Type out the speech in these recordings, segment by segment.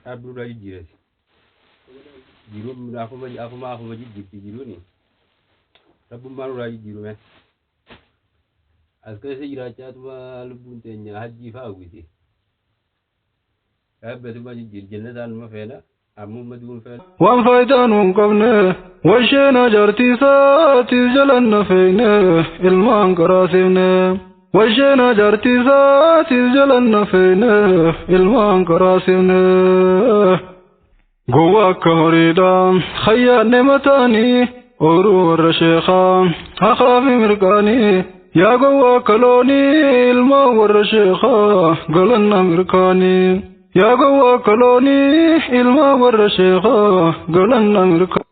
Rabbi nurraa jijjiirati. Jiruun akkuma akkuma akkuma jijjiirti jiruuni. Rabbummaa nurraa jijjiiru mee. As keessa jiraachaatuma lubbuun teenya hajjii fa'aa hawwiti. Rabbi jijjiir jannataan numa feena ammuma duun feena. Waan faayidaa nuun qabne washeena jaartiisaatiif jalanna feene ilmaan karaasifne. Washeena jaartiisaatiif jalanna feene ilmaan karaasifne. Gowwa akka horiidhaan hayyaanne mataanii ooruu warra sheekaa haqaa fi mirqaanii. Yaa gowwa akka loonii ilmaan warra sheekaa galanna mirkaanii. Yaa gowwa akka loonii ilmaan warra sheekaa galanna mirkaanii.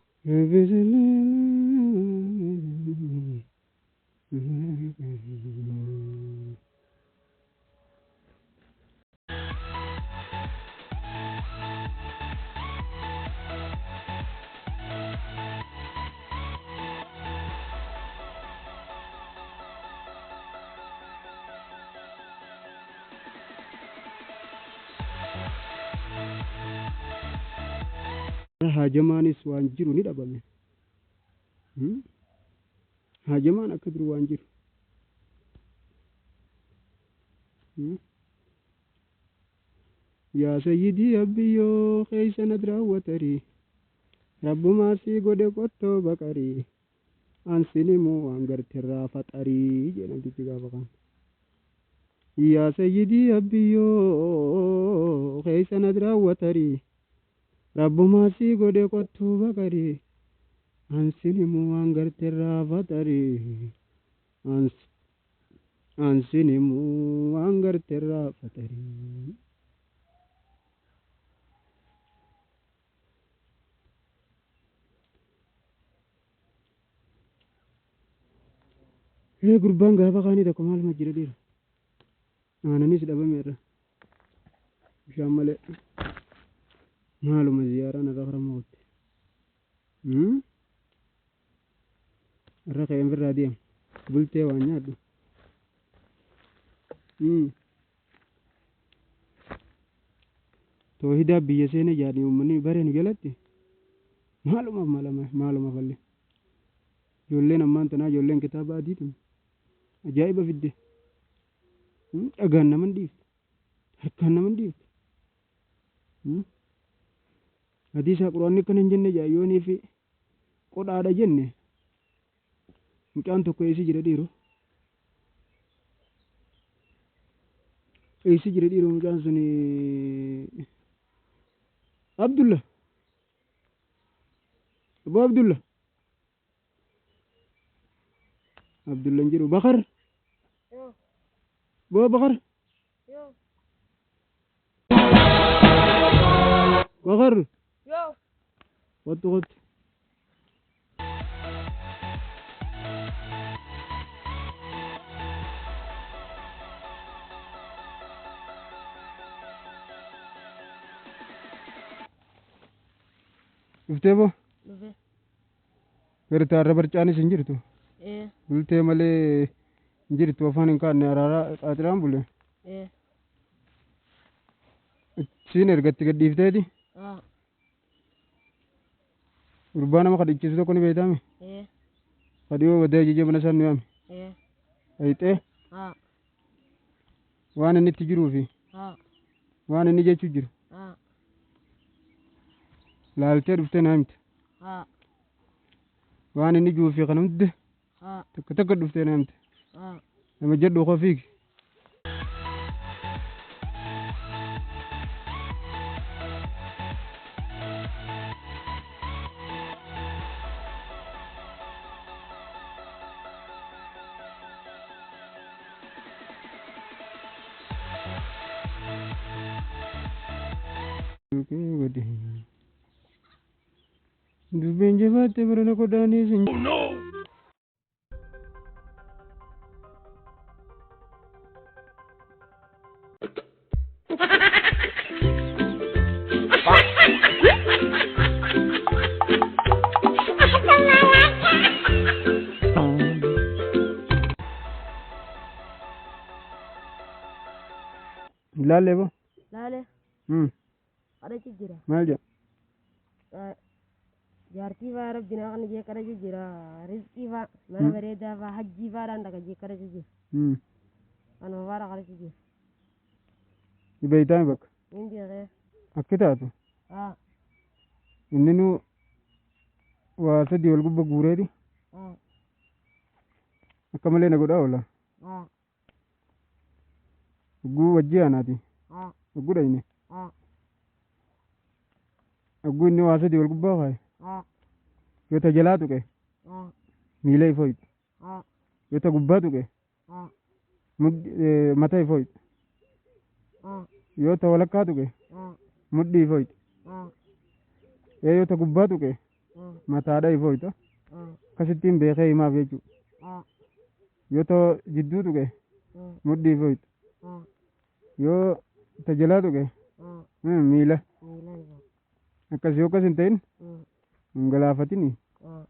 Haajamaanis waan jiru ni dhabame. Haajamaan akka dur waan jiru. Yaa sayyidii abbiyyoo keessa na raawwatarii rabbumaa sii godhe qottoo baqarii ansinimuu waan garterraa faxarii jedhe namtichi gaafa kan. Yaa sayyidii abbiyyoo keessa na raawwatarii rabbumaa sii godhe qottuu baqarii ansinimuu waan garterraa faxarii ansinimuu waan garterraa faxarii. Ee gurbaan gaafa kaanii tokko maaluma jira dhiira. Aananis dhabameerra. Bishaan malee. Maaluma ziyaaraan irra harama oolte. Irra ka'een firraa deema. Bultee waan nyaadhu. Toohidaa biyya seene jaadhi uummanni baree nu jalatti. Maalumaaf malama maalumaaf allee. Ijoolleen ammaan tanaa ijoolleen kitaaba adii tun ajaa'iba fidde. Dhagaan naman dhiiftu. Harkaan naman dhiiftu. Hadiisaa quraanni akkana hin jenne jaayyoonii fi qodhaadha jenne. Mucaan tokko eessi jira dhiiru? Eessi jira dhiiru mucaan suni? Abdulla. Abu Abdulla. Abdulla hin jiru. Bakar. Boo Bakar. Bakar. Kottu kottu. Dhuftee boo? Dhufe. Gartaa irra barcaanis hin jirtu. Ee. Bultee malee hin jirtu afaan hin kaanne araaraa qaaxiraan bule. Ee. Siin ergatti gadhiifteeti. Haa. Gurbaa nama kadhichiisu tokko ni beektaami. Ee. Kadhiyoo baddee ajaja mana isaan nu yaame. Ee. Dhayxee Haa. waan inni itti jiruu fi Haa. waan inni jechuu jiru Haa. laaltee dhuftee naa himte. Haa. Waan inni jiruu fi kana hunda Haa. takka takka dhuftee naa himte. Haa. Nama jedhu koo fiigi. Dubbiin jabaatte barana qodaaniis hin Laalee boo. Laale. Kadhachu jira. Maal jedha? Jaartii faa rabbi naa kana jee kadhachu jira. Rizqii faa mana bareedaa faa hajjii faadhaan dhaqa jee kadhachu jira. Kanuma faadha kadhachu jira. Beeytaami bakka. Hin beekee. Akki taatu. Haa. Inni nu waa sadii wal gubba guureeti. Haa. Akka malee na godhaa oola. Haa. Hogguu wajjii aanaati. Haa. Hogguu dhayne. Haa. Hogguu inni waa sadii wal gubbaa kaaye. Haa. Yoo ta jalaa tuqe Haa. miila ifooyta. Haa. Yoo ta gubbaa tuqe Haa. mata ifooyta. Haa. Yoo ta walakkaa tuqe Haa. mudhii ifooyta. Haa. Yoo ta gubbaa tuqe Haa. mataadha ifooyta. Haa. Akkasittiin beekee himaaf jechuudha. Haa. Yoo ta jidduu tuqe Haa. mudhii ifooyta. Haa. Yoo ta jalaa tuqe Haa. miila. Miila ifaa. Akkas yoo akkas hin ta'in hin galaafatini. Haa.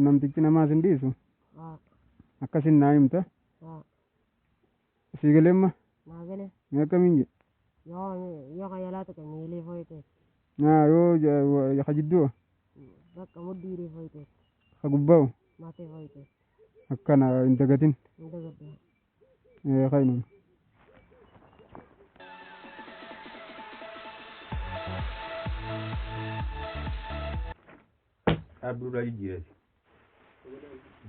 Namtichi namaas hin dhiisu. Haa. Akkasin naa himta. Haa. Sii galeemma Naa galee. mee akkamiin jedhe? Yoo kan jalaa tuqe miila ifooyte. Naa yoo ka jidduu Bakka mudhii ifooyte. ka gubbaa'u Mata ifooyte. akkana hin dagatin. Hin dagaddu. Kainuma. Rabbi nurraa jijjiirati.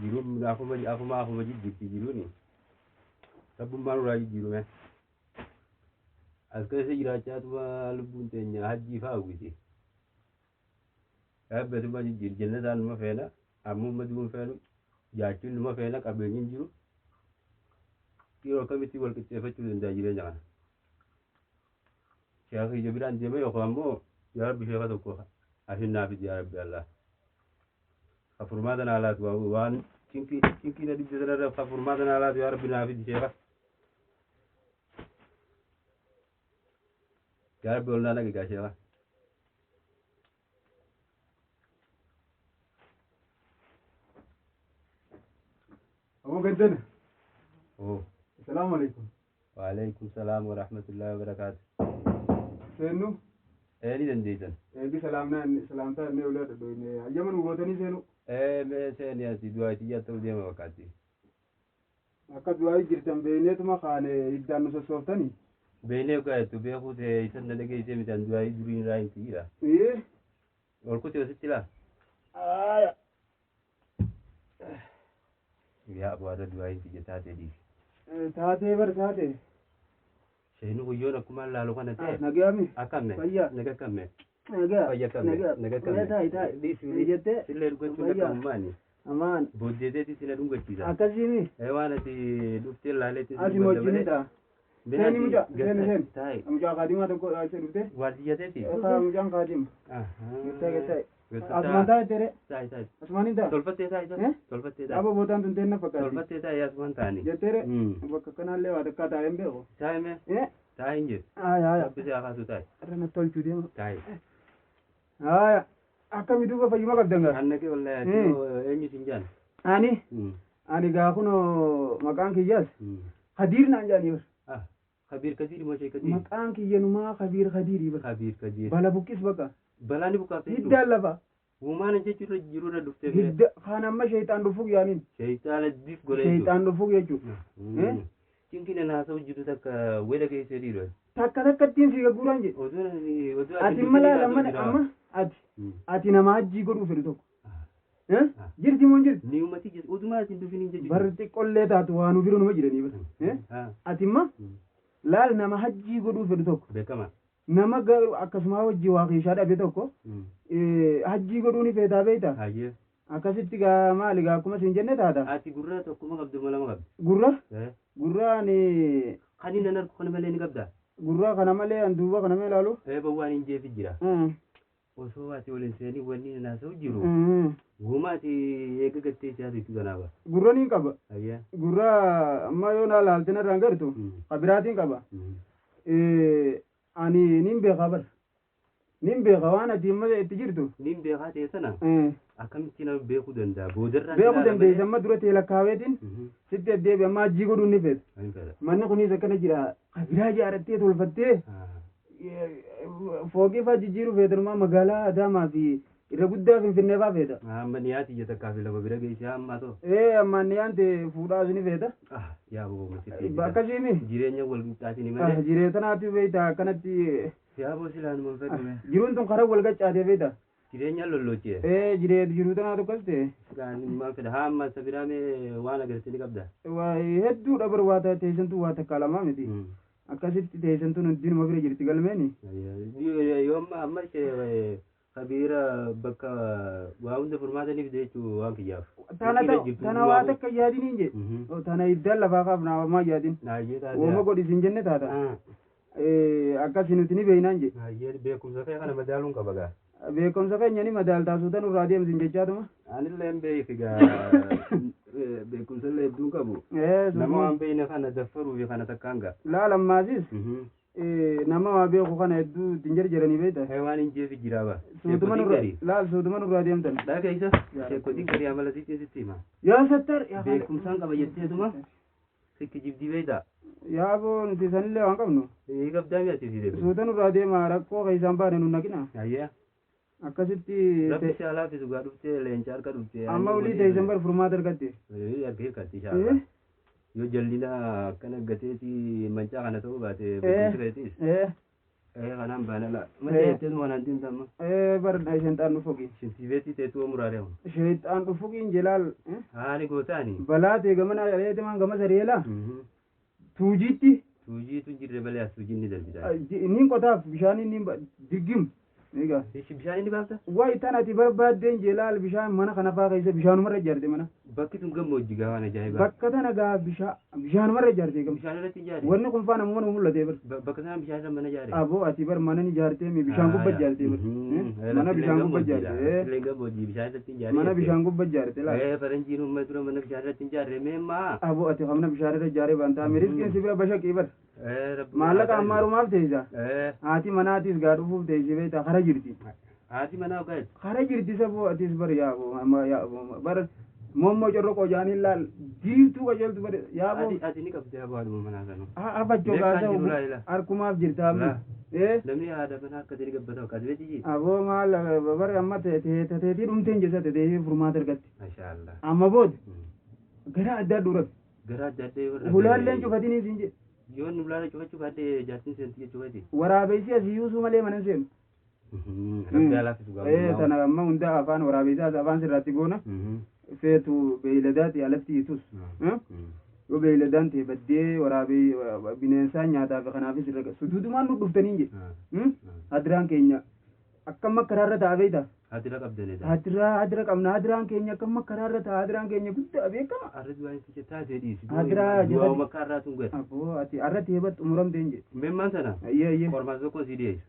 Jiruun afuma afuma afuma jijjiirti jiruuni. Rabbummaa nurraa jijjiiru mee. As keessa jiraachaatuma lubbuun teenya hajjii fa'aa hawwiti. Dhaabbatuma jijjiir jannataan numa feena ammumma duun feenu jaachuun numa feena qabeenyi hin jiru. Yeroo akkamitti wal qixxeeffachuu danda'a jireenya kana. Sheekha ija biraan deemee yookaan ammoo yaa Rabbi sheekha tokko asin naaf fidi yaa Rabbi Allah. Kafurmaata naa laatu waan cinqii cinqii na dibde sanarra kafurmaata naa laatu yaa Rabbi naa fidi sheekha. Yaa Rabbi ol naa dhaqi gaa sheekha. Aboo gaddana. Oh. Asalaamu alaikum. Waalaikum salaam wa rahmatullahi wa barakaatu. Seennu. Ee ni dandeessan. Eegi salaamnaa salaamtaa inni ulee dhadhoine hayyama nu gootanii seenu. Ee mee seeni ati du'aa itti ta'uu deema fakkaatti. Akka du'aa jirtan beeyneetuma kaane hiddaan nu sossooftanii. Beeynee gaa'ettu beekuu ta'e isan na dhageessee mitaan du'aa duriin irraa hin jira. Ee. Ol kutee asitti laa. Aaya. Yaa abu warra du'aa hin tiyya taatee dhiisi. Taatee bar taatee. Sheekni guyyoon akkuma laalu kana ta'e. Nagaami. Akkamme. Fayyaa. Naga kamme. Nagaa. Fayya kamme. Naga kamme. Taa'i taa'i. Dhiisi. Jettee. Sillee dhugachuun Fayyaa. akka ummaani. Amaan. Booddeeteetti sina dhungachiisa. Akkasiimi. Ee waan ati dhuftee laaleetti Ati moojjini ta'a. Seeni mucaa. Seeni seeni. Taa'i. Mucaa kaadimaa tokko asii dhufte. Waardiyyateeti. Kaa mucaan kaadima. Gettee gettee. Asumaan taa'e tere. Taa'i taa'i. Asumaan hin ta'a. Tolfattee taa'i Eh? tolfattee taa'i. Aboo bootaan tun teenna fakkaatti. Tolfattee taa'i asumaan taa'ani. Jetteere. Bakka kanallee waa takkaa taa'ee hin beeku. Taa'i mee. Eh? Taa'i hin jiru. Aaya aaya. Rabbi si haa kaasu taa'i. Irra natti tolchuu deema. Taa'i. Aaya. Akkami duuba fayyuma qabdan gaa? Annake wallahi ati eenyu sin jaan. Ani ani gaa kunoo maqaan kiyyaas Khadiir naan jaanii bar. Ah Kabiir Kadiir moo Sheekh Kadiir? Maqaan kiyya numaa Kabiir Khadiirii bar. Kabiir Kadiir. Bala buqqis bakka. Balaa ni buqqaafte jechuudha. Hiddaan lafa. Uumaan jechuudha jiruudha dhuftee bee. Hidda kaan amma sheexaan dhufuuf yaaniin. Sheexaana dif godhe jechuudha. Sheexaan dhufuuf jechuudha. Cinqina naasa'u jiru takka weela keessee dhiirota. Takka takkattiin si gurguraan jedhe. Oduu oduu Ati mala lamman amma ati ati nama hajjii godhuu fedhu tokko. Jirti moo hin jirti? Ni ummati jirti odumaa isin dhufin hin jechuudha. Barri xiqqollee taatu waa nu bira numa jiranii bara. Ati imma laal nama hajjii godhuu fedhu tokko. Beekama. Nama akkasuma hojii waa keeshaa dhabe tokko hajjii godhuu ni feetaa beektaa? Hayyee. Akkasitti gaa maali gaa akkuma siin jenne taata. Ati gurra tokkuma qabdu moo lama qabdi? Gurra? Gurra ani Kan inni argu kana malee ni qabdaa? Gurra kana malee an duuba kana mee ilaalu? Eeba waan hin jeefi jira. Osoo ati waliin seenii wanni naasa'u jiru. Guma ati eega gattee siyaasa itti kanaaba. Gurra niin qaba. Hayyee. Gurra amma yoo naa laaltin irraan gartu kabiraatiin qaba. Ani nin beekaa bar. Nin beeka waan ati amma itti jirtu. Nin beekaa ta'e sana akkamitti nama beekuu danda'a? Boodarraa Beekuu dandeessa amma dura ta'e lakkaaweetiin sitti addeebi amma hajjii godhuun ni feeta. Manni kunis akkana jira kabiraa ijaarrattee tolfattee Fooqii faa jijjiiruu feetanummaa magaalaa Adaamaa fi irra guddaa Finfinnee faa feeta. Amma niyaati ija takkaa fi lama bira geessee ammaa ta'u. Ee ammaan niyaan ta'e fuudhaa suni feeta. Ah yaa boo masitti. Akkasiimi. Jireenya wal qixxaatini malee. Jiree tanaatu beekta akkanatti. Yaa boo silaa numa fedhu. Jiruun tun karaa wal qaccaatee beekta. Jireenya lollochee. Ee jiree jiruu tanaatu akkas ta'e. Silaa numa fedha haa amma isa biraa mee waan agartee ni qabda. Waa hedduudha bar waa teessantu waa takkaa lamaa miti. Akkasitti teessantuun hundinuma bira jirti galmeeni. Yoo amma amma ishee kabiira bakka waa hunda furmaataniif jechuu waan kiyyaaf. Tana waa takka yaadin hin jedhe. Tana iddaan lafaa kaaf naafamaa yaadin. Wooma godhi sin jenne taata. Akkasi nuti ni beeynaan jedhe. Naayyee beekumsa kee kana madaaluun qaba gaa. Beekumsa keenya ni madaaltaa suuta nurraa deemsin jechaatuma. Anillee hin beeku gaa. Beekumsa illee hedduun qabu. Nama waan beeyne kana daffaruu fi kana takkaan gaa. Laalammaasis. Nama waa beeku kana hedduu ittiin jarjaranii beekta. Waan hin jeefi jira ba. Laal suutuma nurraa deemtan. Dhaa keessa sheekotiin garii amala sitti sitti hima. Yaa sattar. Beekumsaan qaba jetteetuma sikki jibdii beekta. Yaa boo nuti sanillee waan qabnu. Qabdaa mi'aati fi deebi. Suuta nurraa deema rakkoo keessaan baane nu naqina. Ayyaa. Akkasitti. Rabbi si alaafisu gaa dhuftee leenca harka dhuftee. Amma olii teessan bar furmaata argatte. Arga hirkatti inshallah. Yoo jallina akkana gateeti mancaa kana ta'uu baate beekumsi keetis. Kanaan baana la. Mancaa jetteetuma kanaan deemta amma. Bar sheexaan dhufuqi. Shintibeetii teetuu muraalee. Sheexaan dhufuqiin jelaal. Haali gootaani. Balaa ta'e gamana dheetemaan gama sareela. Tuujiitti. Tuujiitu jirre malee as tuujiin ni darbita. Niin qotaaf bishaan inni dirgim. Egaa. Bishaan inni baafta? Waa ittaan ati barbaaddeen jelaal bishaan mana kana faa keessa bishaanumarra ijaarte mana. Bakki tun gammoojjii gaa waan ajaa'ibaa. Bakka tana gaa bishaanumarra ijaarte gam. Bishaan irratti ijaare. Wanni kun faa namuma mul'ate bar. Bakka sana bishaan irra mana ijaare. Aboo ati bar mana ni ijaarte mi bishaan gubba ijaarte bar. Mana bishaan gubba ijaarte. Illee gammoojjii bishaan irratti ijaare. Mana bishaan gubba ijaarte laal. Faranjiin uummata dura mana bishaan irratti ijaare meemmaa. Aboo ati hamna bishaan irra ijaare baantaa riskiin si bira bashaqii bar. Maallaqa ammaarumaaf teessa. Haati manaatis gaa dhufuuf teessi beektaa kara jirti. Haati manaa ogaati. Kara jirti saboo atis bar yaaboo amma yaaboo bar mommoo corroqoo jaaniin laal diimtuu qajeeltu bar yaaboo. Ati ni qabdee yaaboo haadhuma manaa sanuu. Afachoo kaasa harkumaaf jirta amma. Namni haadha manaa akka ta'e gabbata akka ta'e jiji. Aboo maal bar amma teetii dhumteen jessa teetii furmaata argatti. Mashaallah. Amma booda gara addaa dura. Gara adda addaa warra. Hulaalleen cufatanii siin jedhe. Yoo nu laala cufachuu baadhee jaartiin seentii jechuudha. Waraabessi asii yuusuu malee mana hin seenu. Rabbi alaafisu gaafa. Tana amma hunda afaan waraabessaas afaan sirraatti goona. Feetu beeyladaati alatti hiitus. Yoo beeyladaan ta'e baddee waraabee bineensaan nyaataaf kanaafis irra suduudumaan nu dhuftanii jedhe. Hadiraan keenya akkam karaarra ta'a beektaa? Hadira qabdanidha. Hadira qabna hadiraan keenya akkam karaarra ta'a hadiraan keenya guddaa beekama. Arri du'aan si taatee dhiisi. Hadiraa du'aa makkaarraa tun gad. Aboo ati arratti hebat xumuramteen jedhe. Meemmaan sana? Ayyee. Qormaata tokko si dhiyeessa.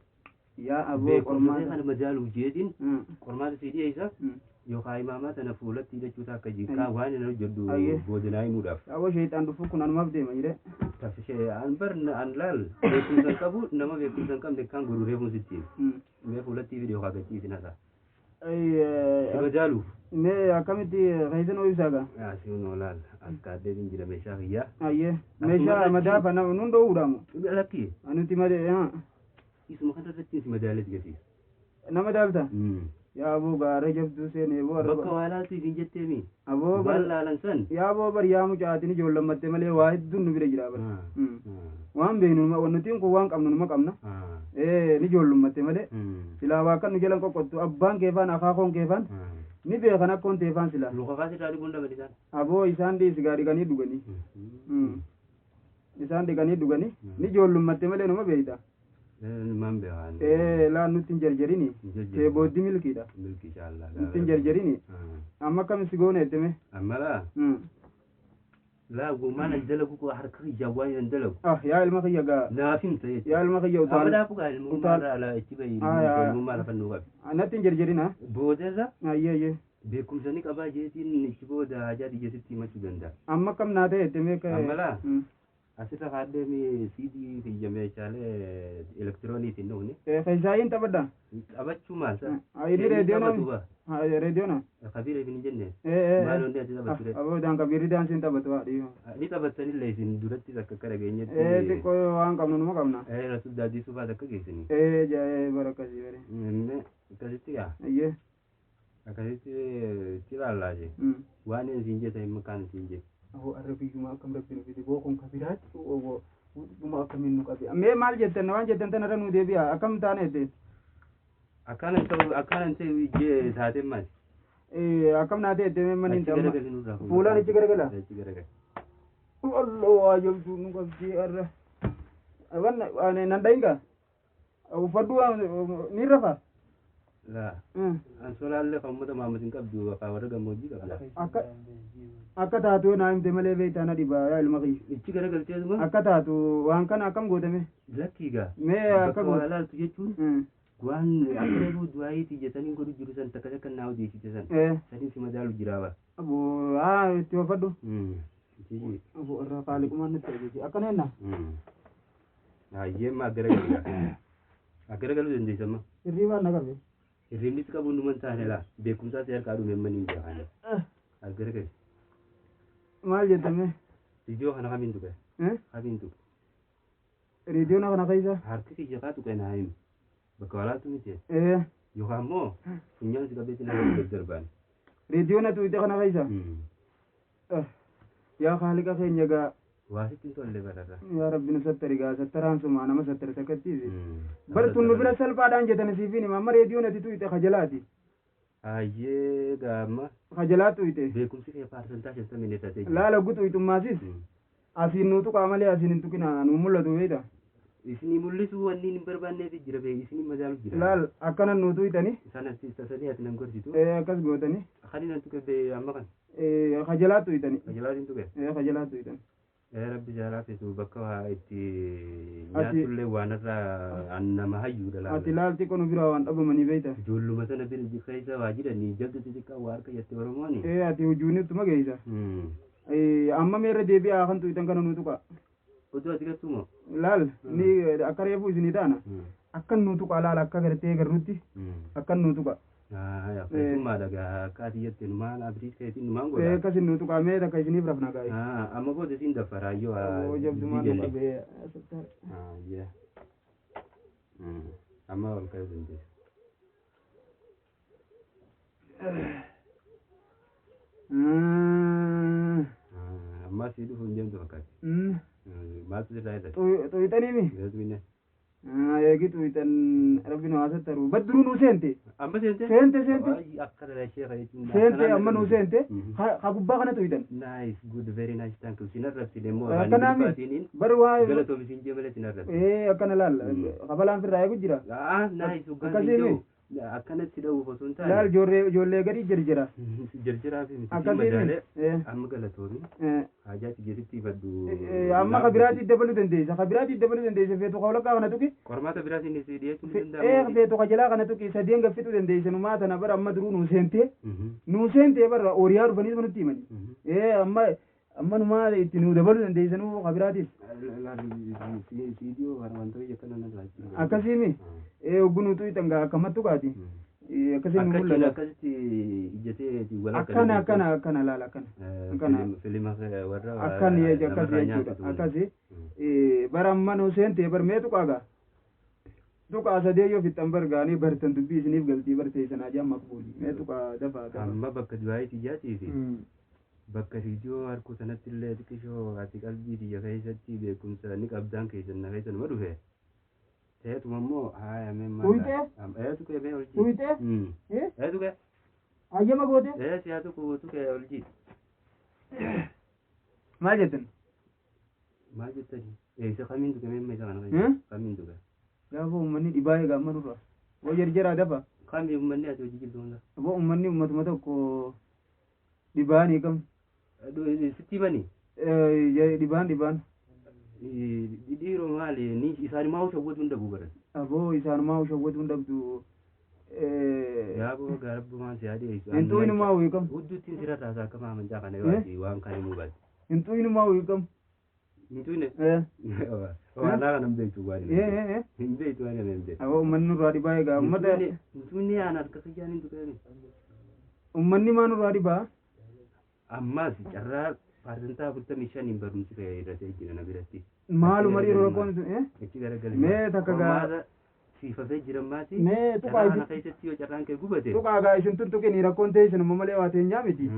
Yaa aboo qormaata kana madaaluuf jeetiin qormaata si dhiyeessa. Yookaan imaamaa sana fuulatti hidhachuutu akka jikaa waan inni hojjedhu boodinaa himuudhaaf. Aboo sheexaan dhufu kun anumaaf deema jedhe. Tafishee an bar an laal beekumsa hin qabu nama beekumsa hin qabne kan godhu reefuun sitti. Mee fuulatti fide yookaan gachiisin hasa. Si madaaluuf. Mee akkamitti keessan ibsaa gaa? Asiin olaal as kaadhee jira meeshaa kiyyaa. Ayyee meeshaa madaafa nuun dhoowwudhaamu. Lakki. Nuti madee. Isuma kana irratti si madaalees gati. Nama daalta? Yaa aboo gaara jabduu seenee boo arba. Bakka waa laaltu isin jetteemi. Aboo bar. Waan laalan san. Yaa aboo bar yaa mucaatiin ijoollammatte malee waa hedduun nu bira jira bar. Waan beeknu nutiin kun waan qabnu numa qabna. Ni ijoollummatte malee. Silaa waa kan nu jalan qoqqottu abbaan keefaan akaakoon keefaan. Ni beekan akkoon teefaan silaa. Luka kaas irraa dhuguun dhaban isaan. Aboo isaan dhiisi gaa dhiqanii dhuganii. Isaan dhiqanii dhuganii. Ni ijoollummatte malee numa beeyta. Man beekan. Laan nutti hin jarjarini. Tee booddee milkiidha. Milki inshallah. Nutti hin jarjarini. Amma akkam si goone ettime. Amma laa. Laa gumaan an dalagu koo harka kiyyaa waan an dalagu. Ah yaa ilma kiyya gaa. Naaf hin ta'e. Yaa ilma kiyya utaan. Amma laafu gaa ilmummaa irraa alaa itti bahi. Ilmummaa lafa nuu qabi. Natti hin jarjarina. Boodarra. Ayyee ayyee. Beekumsa ni qabaa jeetiin itti booda hajaa xiyyeessitti himachuu danda'a. Amma akkam naa ta'e ettime. Amma laa. Asirra kaadhee siidii kiyya meeshaalee elektirooniitiin dhufne. Keessaayin taphadha. Taphachuu maal sa? Inni reediyoon Reediyoona. Kabiira isin hin jenne. Ee. Maal wanti ati taphatture? Aboo daan kabiirri daansiin taphatu haa dhiiba. Ni taphattanillee isin durattis akka akka dhageenyetti. Ee xiqqoo waan qabnu numa qabna. Ee rasul daadii suufaat akka geessanii. Ee jaa'ee bara akkasii bare. Inni akkasitti gaa Ayyee. akkasitti itti ilaallaa waan isin jette hin maqaan isin jette. Aboo arra biyyuma akkam rabbi nu fide boo kun kabiraatti oboo dhuma akkamiin nu qabe. Mee maal jettan waan jettan tanarra nu deebi'a akkam taane jette. Akkana ta'u akkana ta'u ijjee taateen maali? Akkam naa ta'e jette manni hin Achi garagali nurraa. Fuulaan achi garagala. Achi garagali. Allah waa jabduu nu qabdi arra. Wan nan dhayinga. Uffadhu ni rafa. Laa. Ansoolaallee kan uummata Mahammad hin qabdu kan warra gammoojjii qabda. Akka akka taatu naa himte malee beektaa na dhiba yaa ilma kiyya. Ichi garagalteetuma. Akka taatu waan kana akkam gootame. Lakkii gaa. Mee akka Bakka waa goote. laaltu jechuun waan akka reefu du'aayiiti jettanii godhu jiru san takka takka naa odeessite san. Saniin si madaalu jiraaba. Aboo haa itti uffadhu. Ichi. Aboo irraa qaaliqumaan nutti ajaje akkana jenna. Hayyee ma garagali gaa. Garagaluu dandeessamma. Hirriibaan na qabe. Hirribnis qabuun dhuma hin taane laa beekumsaas harkaa dhume amma ni jahaan. Garagali. Maal jettame? Ijoo kana kamiin tuqe? Kamiin tuqe? Reediyoon kana keessa. Harki kiyya kaa tuqe naa himi. Bakka walaatu miti. Ee. Yookaan immoo funyaan si qabeetti nama daddarbaan. Reediyoon ati ija kana keessa. Yaa haaliqa keenya gaa. Waa sitti hin tolle bararra. Yaa rabbi nu sattari gaa sattaraan suma nama sattari takkattiisi. Bar tun nu bira salphaadhaan jettan siifin hima amma reediyoon ati tuyite kajalaati. Hayyee gaamma. Kajalaa tuyite. Beekumsi kee 50% irratti. Laala guutu itumaasis. Asiin nu tuqaa malee asiin hin tuqina nu mul'atu beekta. Isinii mul'isuu wanni hin barbaanneef jira bee isinii madaalu jira. Laal akkana nu tuyitani. Isaan ati tasanii ati nan gorsitu. Ee akkas gootani. Kan nan tuqe bee amma kan. Ee kajalaa tuyitani. Kajalaatiin tuqe. Ee kajalaa tuyitan. Ee rabbi jaalaa feetu bakka waa itti nyaatullee waan irraa nama hayyuudha laala. Ati laal xiqqoo nu biraa waan dhabamanii beekta. Ijoolluma sana bira keessa waa jiranii jaltu xixiqqaa waa harka jette Oromooni. Ee ati hujuunittuma geessa. Amma meerra deebi'aa kan tuyitan kana nu tuqa. Oduu ati gattumoo? Laal ni akka reefu isinii taana. Akkan nu tuqa laal akka gartee garrutti akkan nu tuqa. Keessummaadha gaa akka ati jette numaan abdii keetiin numaan godha. Akkasin nu tuqa mee takka isiniif rafna gaa'e. Amma booda isin daffaraayyoo. Jabdumaan nu qabee. Amma ol ka'uu dandeessa. Amma asii dhufu hin deemtu fakkaatti. Maaltu sirraa hir'ate? Xuyixaniimi? Xuyixanii. Eegi xuyitan rabbi nu haa sattaru. Badduruu nu seente. Amma seente? Seente seente. Akka dhala sheekha jechuun. Seente amma nu seente. Ha gubbaa kana xuyitan. Nice, good, very nice, thank you. Sin arrabsine immoo Akkanaami. Bar waa. Galatoom isin jee malee sin arrabsine. Ee akkana laal. Kafalaan firraa eegu jira. Ah, nice, hoggaan Akkasiimi. Akkanatti dha'uuf osoo hin taane. Laal ijoollee gadi jirjira. Jirjiraa fi miti. Akkasiimi. Amma galatoomi. Haajaa tiyyeetitti ifadhu. Amma kabiraatti dabaluu dandeessa. Kabiraatti dabaluu dandeessa. Feetu kawlakkaa kana tuqi. Qormaata biraatiin si dhiyeessuu ni danda'ama. Ee feetu kajalaa kana tuqi sadeen gaffisuu dandeessa. Numaa tana bara amma duruu nuu seentee. Nuu seentee bara ooriyaa dhufanii nutti himani. Ee amma amma numaa itti nuu dabaluu dandeessa nuu kabiraatis. Siidiyoo wantoota akkana nan laachuu. Akkasiimi. Ee oggunuu tuqi gaa akkamattu kaati. Akkasiin nu mul'ata. Akkasitti ijjatee walakka. Akkana akkana akkana laal akkana. Akkana. Filima warra. Akkan akkas jechuudha. Akkasi. Bara amma nuu seentee bar mee tuqaa gaa. Tuqaa sadee yoo fixan bar gaanii bartan dubbii isiniif galtii barteessan ajaa maqbuuli. Mee tuqaa dafaa dafaa. Amma bakka du'aayitii ijaatii fi bakka viidiyoo harkuu sanatti illee xiqqishoo ati qalbii tiyya keessatti beekumsa ni qabdaan keessan na keessa numa dhufe. Ta'eetuma immoo haaya mee maal. Tuyitee? Ee tuqee mee ol jii. Tuyitee? Ee tuqee. Hayyama goote? Ee siyaa tuqu tuqee ol jii. Maal jettan? Maal jettani? Isa kamiin tuqe mee isa kana kamiin tuqe? Gaafa uummanni dhibaa eega amma nurra. Boo jarjaraa dafa. Kami uummanni ati hojii jirtu hunda? Boo uummanni uummatuma tokko dhibaanii kam? Sitti himani? Dhibaan dhibaan. Dhiiroo maali? Ni isaanumaa shawwatu hin dhabu baran. Aboo isaanumaa shawwatu hin dhabdu. Yaaboo gaarabbumaan si adeessu. Hin xuyinumaa wiikam. Hudduuttiin sirra taasaa akka maamantaa kana yoo ati waan kana himuu baatte. Hin xuyinumaa wiikam. Hin xuyine? Waan kana hin beektu waan hin beektu waan hin beektu. Aboo uummanni nurraa dhibaa egaa uummata. Hin xuyine aan harka kiyyaan hin tuqeemi. Ummanni maa nurraa dhibaa? Ammaas carraa 45% barumsi kee irratti jira na biratti. Maaluma dhiiroo rakkoon sun Achi garagalii. Mee takka Qormaata siifafee jira maati. Mee tuqaa Carraa kana keessatti yoo carraan kee gubate. Tuqaa gaa isin tuntuqini rakkoon teessanuma malee waa teenyaa miti.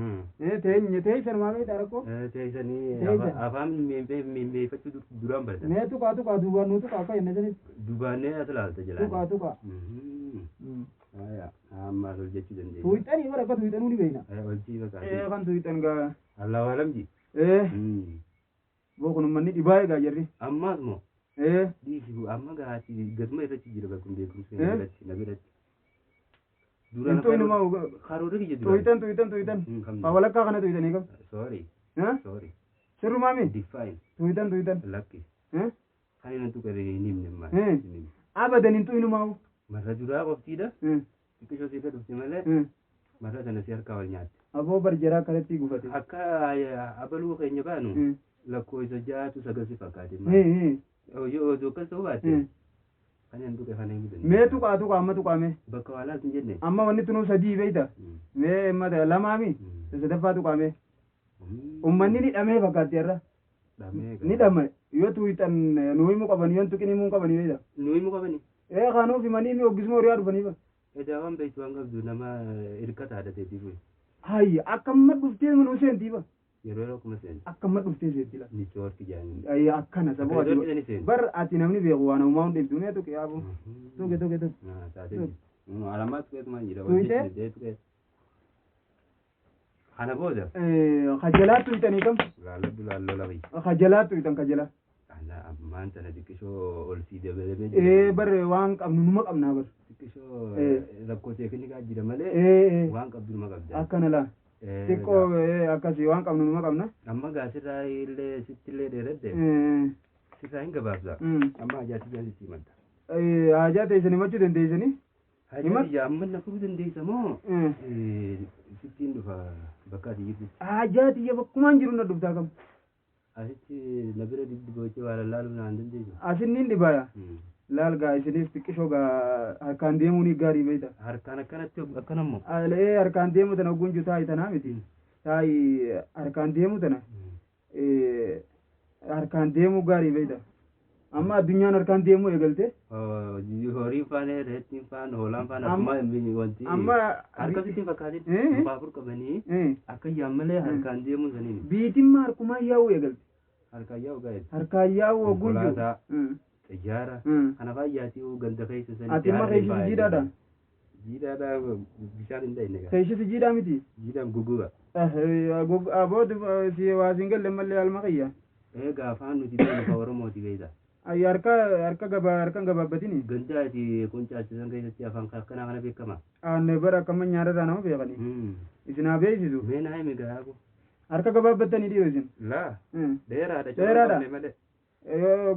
Teenya teessanumaa beektaa rakkoo? Teessanii Teessan. Afaan mimmeeffachuu duraan baratan. Mee tuqaa tuqaa duubaan nuu tuqaa akka jenne sanitti. Dubaannee as ilaalta jalaan. Tuqaa tuqaa. Ammaas hojjechuu dandeenya. Tuuxanii bara akka tuuxanuu ni beekna. Hojii fakkaata. Kan tuuxan gaa. Allahu alamji. Boo kun ummanni dhibaa egaa jirri. Ammaas moo dhiisi amma gaati gaduma irratti jira bakka beekumsa na biratti na biratti. Hin tuqinuma. Karoora kiyya duraan. Tuuxan tuuxan tuuxan. Walakkaa kana tuuxanii kam? Sorry. Sorry. Sirrumaami? Define. Tuuxan tuuxan. Lakki. Kan inni tuqe hin himne maal. Abadan hin tuqinumaa. Marra duraa qoftiidha. Xiqqishoo siirra dhufte malee marra sana si harkaa wal nyaatte. Aboo barjaraa kanatti gufate. Akka abaluu keenya baanu lakkoofsa ja'atu sagal si fakkaate. Yoo osoo akkas ta'uu baatte kan hin tuqe kana hin Mee tuqaa tuqaa amma tuqaa mee. Bakka waa laatu hin jenne. Amma wanni tunuu sadii beekta. Mee amma lamaami sadaffaa tuqaa mee. Ummanni ni dhamee fakkaatti har'a. Ni dhame yoo tuuxan nuu himuu qaban yoo tuqin himuu qabanii beekta. Nuu himuu qabani. Kanuuf himanii mi hoggisuma horii dhufanii ba. Edaa waan beektu waan qabdu nama hirkata haadhateetiif. Hayya akkamma dhuftee nuu seentii ba. Yeroo yeroo kuma seenti. Akkamma dhuftee seenti la. Niitoorki jaanii. Ayya akkana saba ati bar ati namni beeku waan uumaa hundi ibsu mee tuqe yaabu. Tuqe tuqe tuqe. Taatee alamaa tuqeetumaan jira. Tuqe? Kana booda. Kajalaa tuqxanii kam? Laalladhu laalloo lafi. Kajalaa tuqxan kajalaa. Ana ammaan tana xiqqishoo ol sii dabalamee Bar waan qabnu numa qabnaa bar. Xiqqishoo rakkoo teeknikaa jira malee waan qabdu numa qabda. Akkana laa. Xiqqoo akkasii waan qabnu numa qabna. Amma gaa sirraa illee sitti illee dheeradde. Sirraa hin gabaabsa. Amma hajaa tiyyaa sitti himanta. Hajaa teessanii himachuu dandeessanii? Hajaa tiyyaa amma na furuu dandeessa moo? Sittiin dhufa bakka ati jirtu. Hajaa tiyya bakkumaan jiru na dhuftaa kam? Asitti na bira dibbochee waa lallaaluu naan dandeessu. Asinniin dhibaaya. Laal gaa isiniif xiqqishoo gaa harkaan deemuun gaarii beekta. Harkaan akkanatti akkanammoo. Harkaan deemu tana gunju taa'i tanaa miti. Taa'i harkaan deemu tana harkaan deemuu gaarii beekta. Amma addunyaan harkaan deemuu eegalte. Horiin faana reettiin faana hoolaan faana akkuma wanti. Amma harka sitti fakkaatin muka afur qabanii akka yaammalee harkaan deemuun saniin. Biitimmaa harkumaan yaa'uu eegalte. Harkaan yaa'uu gaa'e. Harkaan yaa'uu gunju. Xiyyaara kana faayyaatii ganda keessa sanii. Ati imma keessa jiidhaadha. Jiidhaadha bishaan hin dhayne. Keessa jiidhaa miti. Jiidhaan gogoga. Aboo si waa siin galle mallee alma qiyya. Egaa afaan nuti beeknu kan Oromooti beekta. Ayya harka harka gabaa harkaan gabaabbatini. Ganda ati qoncaasisan keessatti afaan akkanaa kana beekama. Aanne bara akkama nyaararraa nama beekani. Isin haa beeksisu. Mee naa himi gaagu. Harka gabaabbattanii dhiiroo isin. Laa. Dheeraadha. Dheeraadha. Malee. Yoo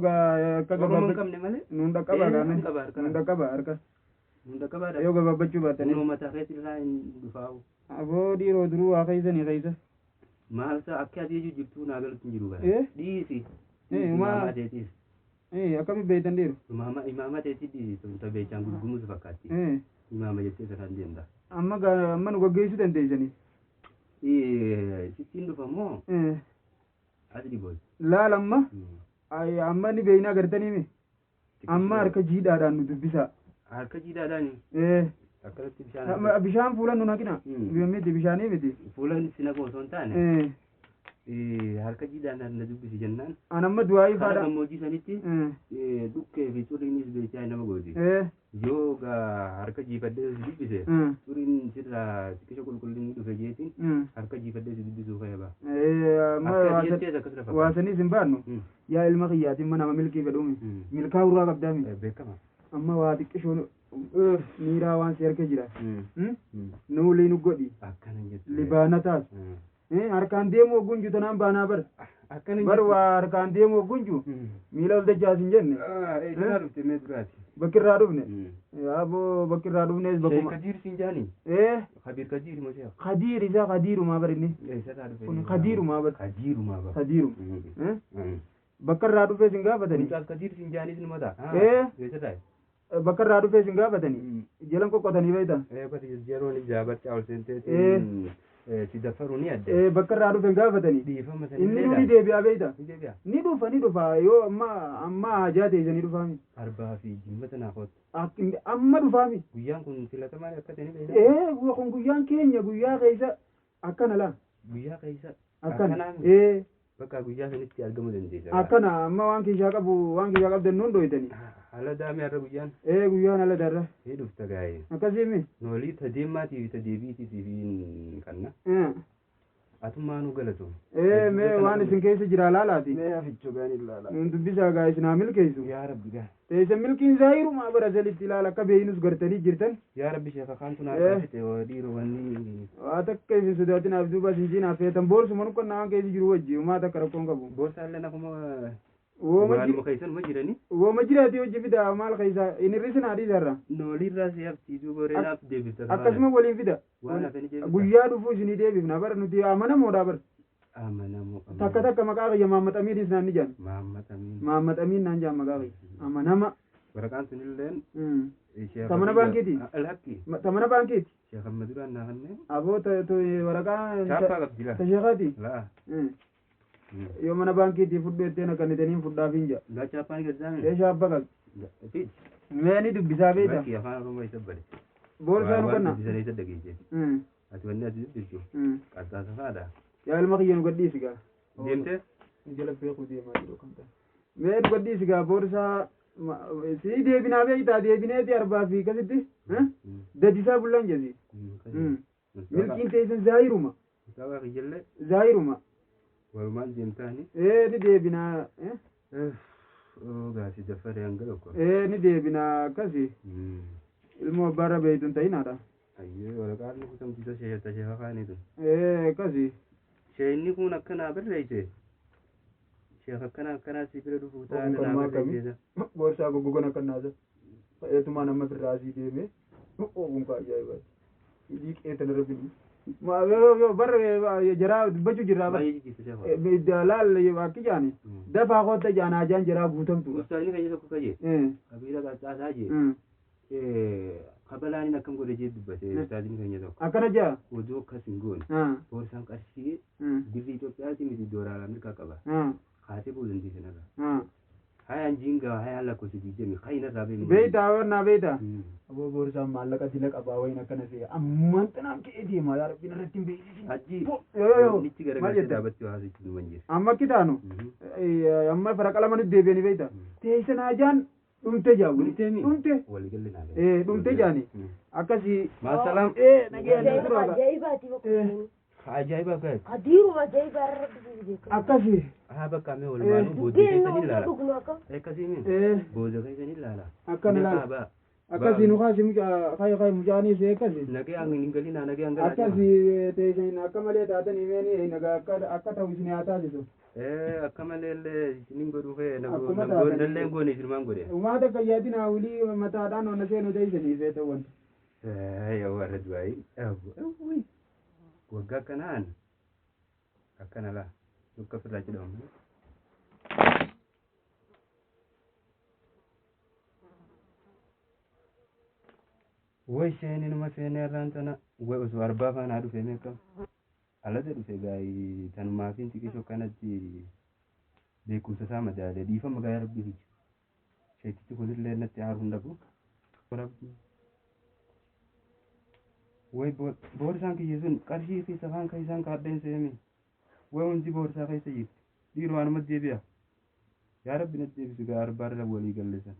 akka Oromoon qabne malee. Nuun dhaqqaba nuun dhaqqaba harka. Nuun dhaqqabaadha. Yoo gabaabbachuu baattanii. Nuun mataa keessa irraa hin dhufaa'u. Aboo dhiiroo duruu waa keessanii keessa. Maal ta'a akka ati jirtu naa galutti hin jiru bara. Dhiisi. Imaama teetiis. Akkami beektan dhiiru? Imaama teetii dhiisi. Tun beechaan gurgumuus fakkaatti. Imaama jettee sanaan deemta. Amma amma nu gaggeessuu dandeessanii. Sittiin dhufa moo? Ati dhibooti. Laal amma. Amma ni beeknaa gartanii mi? Amma harka jiidhaadhaan nu dubbisaa. Harka jiidhaadhaan? Akkanatti bishaan. Bishaan fuula nu naqina. Miti bishaanii miti. Fuula si naqu osoo hin taane. Harka jiidhaan na dubbisi jennaan. An amma du'aayii faadha. Karaa gammoojjii sanitti dhukkee fi xuriinis beechaa nama gooti. Yoo harka jiifadhee si dubbise xuriin sirraa xiqqisho qulqullinni dhufe jeetiin harka jiifadhee si dubbisuu fayyaba. Waa saniis hin baannu. Yaa ilma kiyyaatiin mana nama milkii fedhuumi. Milkaa urraa qabdaami. Beekama. Amma waa xiqqishoon miiraa waan si harka jira. Nuulii nu godhi. Libaana taas. Harkaan deemu gunju tanaan baanaa bar. Bar waa harkaan deemu gunju miila ol dachaas hin jenne. Eessaa dhufte mee duraati? Bakki irraa dhufne. Aboo bakki irraa dhufnes bakkuma. Kadiir siin jaani? Kabiir Kadiir moo sheekh? Kadiir isaa Kadiirumaa bar inni. Eessarraa dhufe? Kun Kadiirumaa bar. Kadiirumaa bar. Kadiiru. Bakka irraa dhufee sin gaafatanii. Mucaas Kadiir siin jaanis numa ta'a. Eessarraa? Bakka irraa dhufee isin gaafatanii jalan qoqqotanii beekta. Bakka yeroon ijaabarchaa ol seenteetiin si dafaruu ni adde. Bakka irraa dhufe hin gaafatanii. Dhiifama Inni ni deebi'a beekta. Ni deebi'a. Ni dhufa ni dhufa yoo amma amma hajaa ta'e ni dhufaami. Arbaa fi jimmata naa kootu. Amma dhufaami. Guyyaan kun filatamaan akka ta'e ni beekna. Kun guyyaan keenya guyyaa keessa akkana laa. Guyyaa keessa. Akkana. Bakka guyyaa sanitti argamuu dandeessa. Akkana amma waan keessaa qabu waan keessaa qabdan nuun dhoytanii. Haala daamee har'a guyyaan. Guyyaan haala darra. Ni dhufta gaa'ee. Akkasiimi. Noolii ta deemaatii fi ta deebiitii fi kanna. Atummaa nu galatu. Mee waan isin keessa jira laalaati. Mee afichoo gaanii ilaala. Nuun dubbisaa gaa isin haa milkeessu. Yaa Rabbi gaa. Teessa milkiin zaahirumaa bara salitti ilaala akka beeynus gartanii jirtan. Yaa Rabbi sheeka kaantu naa taasise dhiiroo wanni. Waa takka isin sodaatinaaf duuba isin ciinaaf feetan boorsuma nuqqannaa waan keessa jiru wajji homaa takka rakkoon qabu. Boorsaallee akkuma waanuma keessan ma jirani. Wooma jiraati hojii fida maal keessa inni hir'isina adiisarra. Nooliirraa si haftii duuba horeenaaf deebifta. Akkasuma waliin fida. Waan hafanii deebifta. Guyyaa dhufuu isinii deebifna bara nuti amanamoodha bara. Amanamoo. Takka takka maqaa kiyya Mahammad Amiinis naan ni jaan. Mahammad Amiin. Mahammad Amiin naan jaan maqaa kiyya. Amanama. Waraqaan sunilleen. Tamana baankiiti. Alhakki. Tamana baankiiti. Sheekh Ahmad duraan naa kanneen. Aboo waraqaa. Chaappaa qabdi laa. Ta sheekaati. Laa. Yoo mana baankiitii fudhu ettee nakannitanii fudhaaf hin jaa. Laa chaappaan gaddaame. Ee chaappaa qabdi. Mee ni dubbisaa beekta. Bakki afaan Oromoo isa bade. Boorsaa nu kenna. Waan dubbisanii isa dhageesse. Ati wanni ati dubbistu. Qarxaasa fa'aadha. Yaa ilma kiyya nu gadhiisi gaa. Deemtee? Jala beekuu deemaa jiru kan ta'e. Mee nu gadhiisi gaa boorsaa si deebinaa beektaa deebineeti arbaa fi akkasitti. Dadisaa bullaan jesi. Milkiin teessan zaahiruma. Sabaa kiyyallee. Zaahiruma. Walumaan deemtaani. Ni deebinaa. Gaasi daffaree hanga tokko. Ni deebinaa akkasi. Ilmoo abbaarra beektu hin ta'inaadha. Ayyee waraqaan kutamtiisa sheekata sheeka kaanii tun. Akkasi. Sheekni kun akkanaa barreesse. Sheek akkanaa akkanaa si bira dhufuu taa'an naa barreesse. Boorsaa goggogan akkanaasa. Eetumaan amma firraa asii deemee. Oguun kaa ajaa'ibaati. Hidhii qeetan irra fidii. Barra jaraa dubbachuu jirraa bara. Laal akki jaani. Dafaa kootta jaan ajaan jaraa guutamtuudha. Ustaazni keenya tokko kaje. Qabiila qaxxaasaa jee. Kabalaaniin akkam godhe jee dubbate ustaazni keenya tokko. Akkana jaa. Oduu akkas hin goone. Boorsaan qarshii birrii Itoophiyaati miti doolaara Ameerikaa qaba. Kaatee ba'uu dandeessan irraa. Hayaan jiingaa hayaan lakkoofsa jijjiirame kayin irraa beeknu. Beektaa warnaa beektaa. Aboo boorsaan maallaqa dila qabaa wayin akkana se'e ammaan xinaan ka'ee deema yaa rabbiin irratti hin beeksisin. Hajji nichi garagalchee dhaabbatti waa haasoftu numa hin jiru. Amma akki taanu amma fara qalama nutti deebi'anii beektaa. Teessan hajaan dhumte jaa. Dhumte. Waliigalli naa. Dhumte jaani. Akkasii. Maasalaam. Nagee tura. Ajaa'ibaati bakka. Ajaa'iba gaa'e. Adiiruma ajaa'ibaa irra rabbi Akkasii. Haa bakka mee walumaanuu booddee keessan ilaala. Akkasii min. Booda keessan ilaala. Akkana ilaala. Akkasii nu kaasi mucaa kayi kayi mucaanis akkasii. Nagee hanga hin galina nagee hanga. Akkasii teessan akka malee taatanii meeni nagaa akka ta'u isin haa taasisu. Akka malee illee isinin godhuu fee naggoon goone isinumaan godhe. Uummata akka yaadina wulii mataadhaan onna seenu teessanii feetan wanta. Yaa warra du'aayi. Waggaa akkanaan akkana laa lukka ofirraa jedhamu. Way seeninuma seenee irraan tana way osoo arbaa faanaa dhufe meeqam alata dhufe gaa'ii tanumaafin xiqqisoo kanatti beekumsa isaa madaalee dhiifama gaa'ii rabbii fiji. Sheekichi kunillee natti aaruu hin dhabu. Way boorsaan kiyya sun qarshii keessa afaan kan isaan kaadheen seeme. Way hundi boorsaa keessa jirti. Dhiiroo anuma deebi'a. Yaa rabbi na deebisu gaa arbaarra walii gallesan.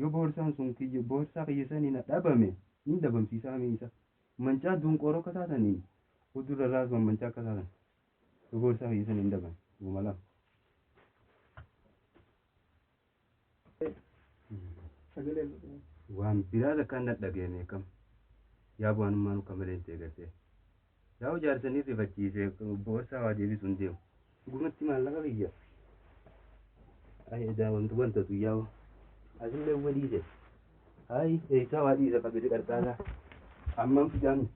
Yoo boorsaan sun kiyya boorsaa kiyya saniin dhabame ni dhabamsiisaa miisa. Mancaa dunqooroo akka taatanii udurra raasuun mancaa akka taatan. Yoo boorsaa kiyya saniin dhaban dhuguma lama. Waan biraa takkaan dhadhageeme kam. Yaa bu'aan akka malee hin teegartee. Yaa jaarsanii rifachiisee boorsaa waa deebisuu hin deemu. Dhugumatti maallaqa biyya. Ayi wanti wantatu yaa'u. Asillee waliise. Ayi eessaa waa dhiisa qabee qarxaasaa. Ammaan fidaami.